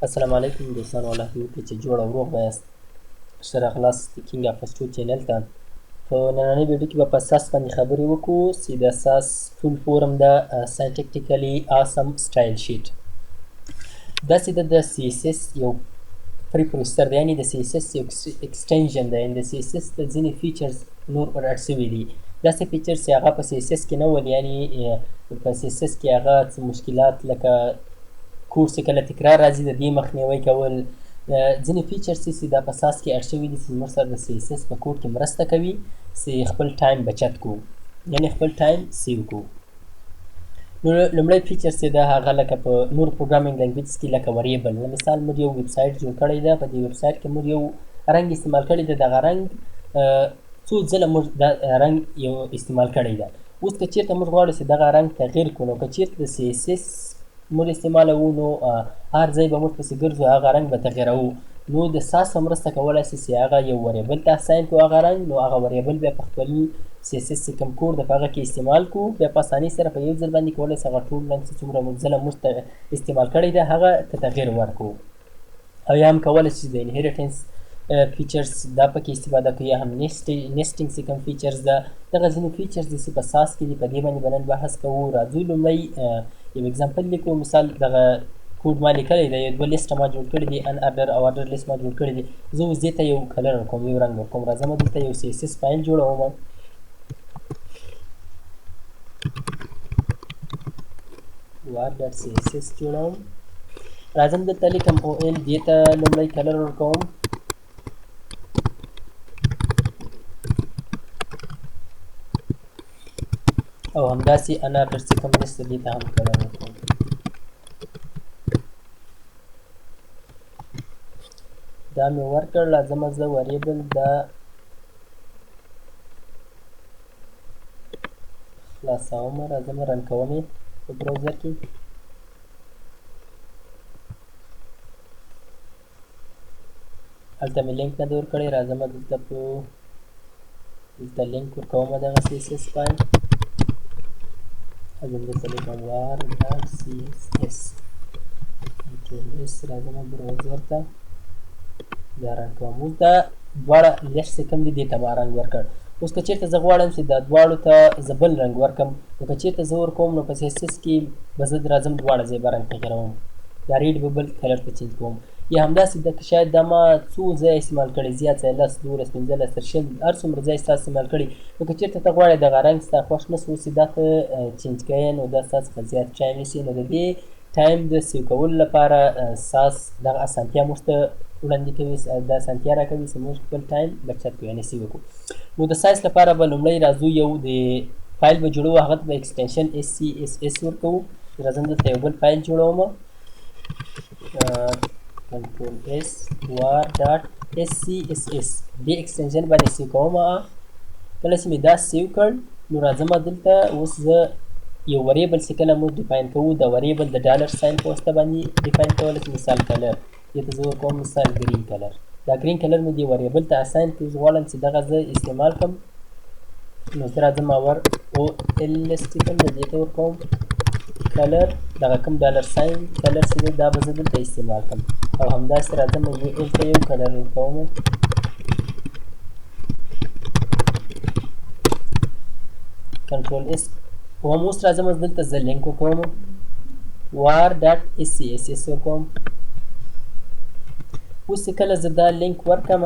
السلام علیکم دوستانو، الله دې وکړي چې جوړ او روغ به یاست. ښه راغلاست د کینګ اف پښتو channel ته. په نننۍ ویډیو کې به په Sass باندې خبرې وکړو چې د Sass full form ده Syntactically Awesome Style Sheet. داسې د CSS یو preprocessor دی، یعنې د CSS یو extension دی، یعنې د CSS د ځینې features نور ور add شوي دي، داسې features چې هغه په CSS کې نه ول، یعنې په CSS کې هغه څه مشکلات لکه کوډ چې کله تکرار راځي د دې مخنیوی کول، ځینې features چې دا په Sass کې add شوي دي چې موږ سره د CSS په کوډ کې مرسته کوي چې خپل time بچت کو، یعنې خپل time save کو. نو لومړی feature چې ده هغه لکه په نور programming language کې لکه variable. مثال موږ یو ویب سایټ جوړ کړی ده، په دې ویب سایټ کې موږ یو رنګ استعمال کړی ده، دغه رنګ څو ځله موږ دا رنګ یو استعمال کړی ده. اوس که چیرته موږ غواړو چې دغه رنګ تغییر کړو، نو که چیرته د CSS موږ استعمالوو نو هر ځای به موږ پسې ګرځو، هغه رنګ به تغییروو. نو د Sass په مرسته کولای شي چې هغه یو variable ته assign کړو هغه رنګ، نو هغه variable بیا په خپل CSS چې کوم کوډ ده په هغه کې استعمال کړو، بیا په اسانۍ سره په یو ځل باندې کولای شي هغه ټول رنګ چې څومره موږ ځله موږ ته استعمال کړی ده هغه ته تغییر ورکړو. او یا هم کولای شي د inheritance features دا پکې استفاده کوي، یا هم nesting چې کوم features ده، دغه ځینې features دي چې په Sass کې دي، په دې باندې به نن بحث کوو. راځو لومړی یو example لیکو. مثال دغه کوډ ما لیکلی دی، یو دوه لیسټه ما جوړ کړي دي، unordered او ordered list ما جوړ کړي دي. زه اوس دې ته یو color ورکوم، یو رنګ ورکوم. راځم دلته یو CSS file جوړوم. var.css جوړوم. راځم دلته لیکم OL، دې ته لومړی color ورکوم. او همداسې unordered چې کوم لیست دې ته هم color ورکوم. دا مې ورکړ. لازمه زه variable دا خلاصوم، راځم run کوم یې په browser کې. هلته مې لینک نه دی ورکړی، راځم دلته په دلته لینک ورکوم دغه CSS file. راځم دلته لیکم var.css control S، راځم browser ته دا run کوم. اوس دا دواړه لیست چې کوم دي دې ته ما رنګ ورکړ. اوس که چېرته زه غواړم چې دا دواړو ته زه بل رنګ ورکړم، نو که چېرته زه ورکوم نو په CSS کې به زه راځم دواړه ځای به رنګ تغیروم، دا red به بل color ته change کوم. یا همداسې ده که شاید دا ما څو ځای استعمال کړی، زیات ځای 10، 12، 15 تر 20 هر څومره ځای ستا استعمال کړی، نو که چېرته ته غواړې دغه رنګ ستا خوښ نه سو چې دا ته change کوې، نو دا ستا څخه زیات time نیسي. نو د دې time د save کولو لپاره Sass دغه اسانتیا موږ ته وړاندې کوي، دا اسانتیا راکوي چې موږ خپل time بچت کړو، یعنې save کړو. نو د Sass لپاره به لومړی راځو یو د فایل به جوړوو، هغه ته به extension SCSS ورکوو. راځم دلته یو بل فایل جوړوم، control S var.scss دې extension باندې save کوم. کله چې مې دا save کړ نو راځم دلته اوس زه یو variable چې کله موږ define کوو، دا variable د dollar sign په واسطه باندې define کولی شو. مثال color دې ته زه ورکوم، مثال green color، دا green color مې دې variable ته assign کړ. اوس غواړم چې دغه زه استعمال کړم، نو زه راځم اور OL list کوم، دې ته ورکوم color، دغه کوم dollar sign color چې دی دا به زه دلته استعمال کړم. او همداسې راځم UL ته یو color ورکوم، control S. او هم اوس راځم دلته زه لینک ورکوم، var.scss ورکوم. اوس چې کله زه دا لینک ورکړم،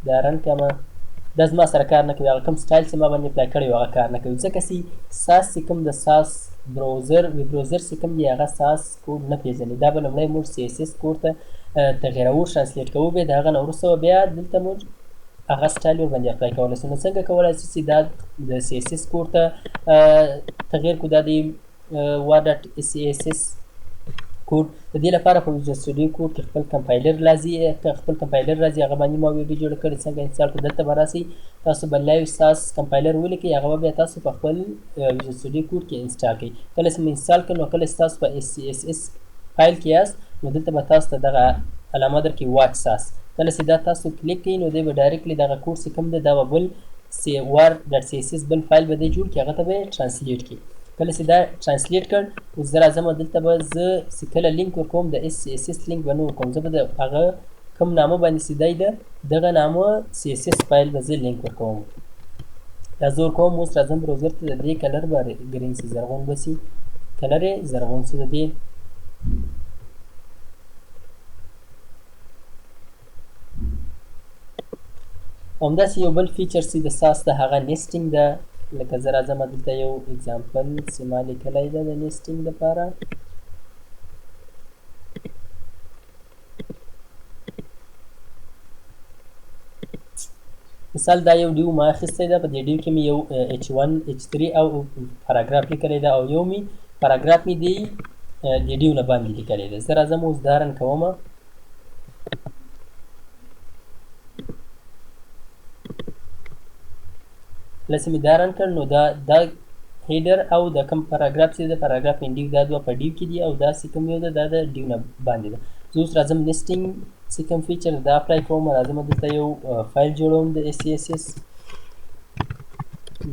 دا run کړم، دا زما سره کار نه کوي. هغه کوم سټایل چې ما باندې apply کړی و هغه کار نه کوي، ځکه چې Sass چې کوم د Sass browser web browser چې کوم دی هغه Sass code نه پېژني. دا به لومړی موږ CSS code ته تغیروو، translate کوو، بیا د هغه نه وروسته به بیا دلته موږ هغه سټایل ورباندې apply کولی شو. نو څنګه کولی شو چې دا د CSS code ته تغیر کړو، دا د var.scss code؟ د دې لپاره په Visual Studio Code کې خپل compiler راځي، خپل compiler راځي، هغه باندې ما ویډیو جوړه کړې څنګه install کړو. دلته به راسئ، تاسو به live Sass compiler ولیکئ، هغه به بیا تاسو په خپل Visual Studio Code کې install کړئ. کله چې مو install کړئ نو کله چې تاسو په SCSS file کې یاست نو دلته به تاسو ته دغه علامه درکړي watch Sass. کله چې دا تاسو کلیک کړئ نو دی به directly دغه کوډ چې کوم دی دا به بل سی var.css بل فایل به دی جوړ کړي، هغه ته به یې translate کړي. کله چې دا translate کړ، اوس زه راځم دلته به زه چې کله لینک ورکوم د اس سی اس اس لینک به نه ورکوم، زه به د هغه کوم نامه باندې چې دی ده دغه نامه CSS فایل به زه لینک ورکوم. دا زه ورکوم. اوس راځم browser ته، د دې color به green سي، زرغون به سي، color یې زرغون سي د دې. همداسې یو بل feature چې د Sass د هغه nesting ده. لکه زه راځم دلته یو example چې ما لیکلی ده د nesting دپاره. مثال دا یو div ما اخیستی ده، په دې div کې مې یو H1 H3 او پاراګراف لیکلی ده، او یو مې پاراګراف مې دی د div نه باندې لیکلی ده. زه راځم اوس دا run کوم. کله چې مې دا run کړ نو دا header او د کوم پاراګراف چې د paragraph in div دا دوه په div کې دي، او دا چې کوم یو ده دا د div نه باندې ده. زه اوس راځم nesting چې کوم feature دا apply کوم. راځم دلته یو فایل جوړوم د SCSS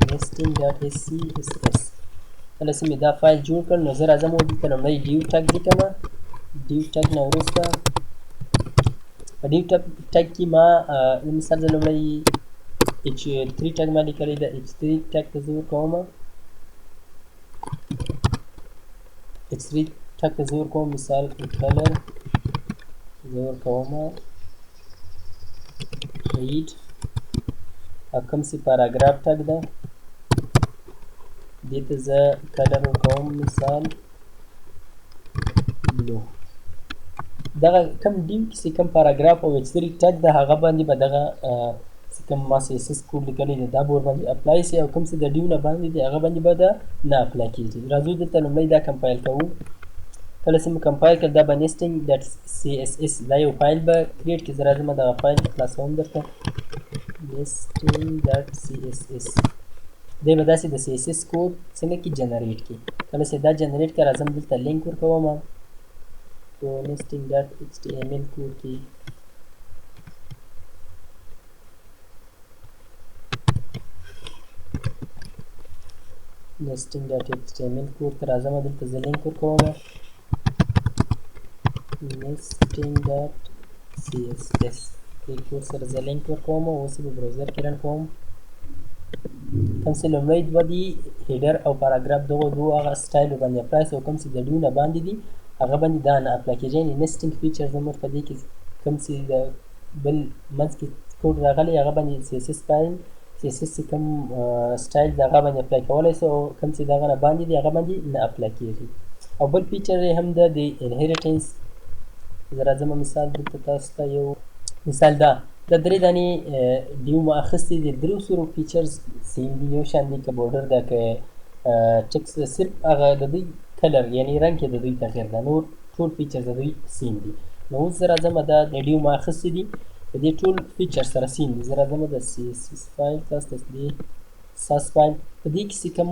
nesting.scss. کله چې مې دا فایل جوړ کړ نو زه راځم دلته لومړی div tag لیکم. div tag نه وروسته په div tag کې ما مثال زه لومړی H3 tag ما لیکلی ده، H3 tag ته زه ورکوم، H3 tag ته زه ورکوم مثال color زه ورکوم red، کوم چې paragraph tag ده دې ته زه color ورکوم مثال blue. دغه کوم div کې چې کوم پاراګراف او H3 tag ده هغه باندې به دغه چې کوم ما CSS code لیکلی دی دا به ورباندې apply سي، او کوم چې د div نه باندې دی هغه باندې به دا نه apply کېږي. راځو دلته لومړی دا compile کوو. کله چې مو compile کړ دا به nesting.css دا یو فایل به create کړي. زه راځم دغه فایل خلاصوم درته nesting.css. دی به داسې د CSS code څنګه کې generate کړي. کله چې دا generate کړه راځم دلته لینک ورکوم په nesting.html code کې. nesting.html code ته راځم دلته زه لینک ورکوم nesting.css دې کوډ سره زه لینک ورکوم. اوس یې په browser کې run کوم. کوم چې لومړی دوه دي header او پاراګراف دغو دوو هغه سټایل ورباندې apply سي، او کوم چې د div نه باندې دي هغه باندې دا نه apply کېږي. یعنې nesting feature زموږ په دې کې کوم چې د بل منځ کې کوډ راغلی هغه باندې CSS فایل CSS چې کوم سټایل د هغه باندې apply کولی سو، او کوم چې دغه نه باندې دي هغه باندې نه apply کېږي. او بل feature یې هم ده د inheritance. زه راځم مثال دلته تاسو ته یو مثال دا دا درې دانې div ما اخیستې دي، درو سرو features same دي، یو شان دي، که border ده که ټیکس ده، صرف هغه د دوی color یعنی رنګ کې د دوی تغییر ده، نور ټول features د دوی same دي. نو اوس زه راځم دا div ما اخیستې دي د دې ټول feature سره same دي. زه راځم د CSS فایل تاسو ته دې Sass فایل په دې کې چې کوم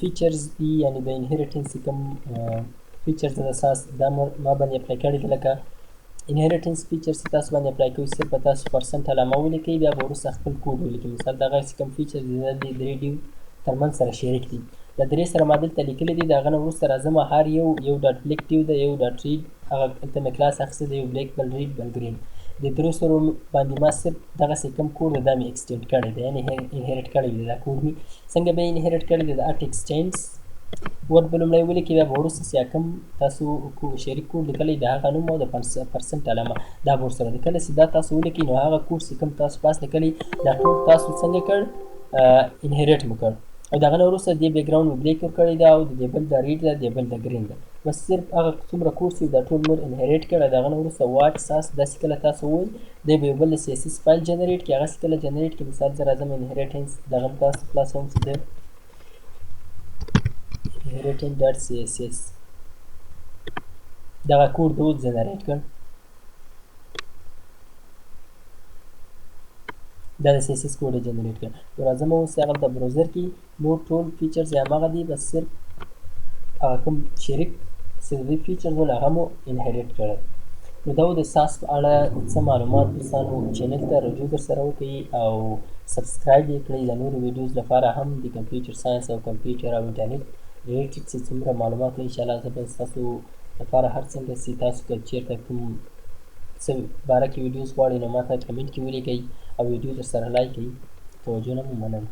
features دي یعنی د inheritance چې کوم features د Sass دا ما باندې apply کړی دی. لکه inheritance feature چې تاسو باندې apply کوئ صرف به تاسو percent علامه ولیکئ، بیا به وروسته خپل کوډ ولیکئ. مثال دغه چې کوم feature دي دا د درې div ترمنځ سره شریک دي، دا درې سره ما دلته لیکلي دي. د هغه نه وروسته راځم هر یو یو dot black div ده، یو dot red، هغه دلته مې کلاس اخیستی دی، یو black بل red بل green. د درو سرو باندې ما صرف دغسې کوم کوډ ده دا مې extend کړی دی، یعنې inherit کړی دی. دا کوډ مې څنګه به inherit کړی دی؟ د at extends word به لومړی ولیکئ، بیا به وروسته چې کوم تاسو شریک کوډ لیکلی د هغه نوم او د percent علامه دا به ورسره ده. کله چې دا تاسو ولیکئ نو هغه کوډ چې کوم تاسو پاس لیکلی دا ټول تاسو څنګه کړ inherit مو کړ. او د هغه نه وروسته دې background مو black ورکړی ده، او د دې بل د red ده، دې بل د green ده. بس صرف هغه څومره کوډ چې دا ټول مور inherit کړ. د هغه نه وروسته watch Sass داسې کله تاسو ووایئ دی به یو بل CSS فایل generate کړي. هغه چې کله generate کړي مثال زه راځم inheritance دغه هم تاسو خلاصوم چې د inheritance.css دغه کوډ د اوس generate کړ. دا د CSS code یې generate کړ. نو راځم اوس هغلته browser کې نور ټول features یې هماغه دي، بس صرف هغه کوم شریک چې د دوی features ول هغه مو inherit کړل. نو دا و د Sass په اړه څه معلومات. دوستانو channel ته رجوع در سره وکړئ او subscribe یې کړئ د نورو videos لپاره هم د computer science او کمپیوټر او انټرنیټ related چې څومره معلومات وي، انشاءالله زه به ستاسو لپاره هر څنګه چې تاسو که چېرته کوم څه باره کې ویډیوز غواړئ، نو ماته comment کې ولیکئ او ویډیو در سره like کړئ. توجه نه مو مننه.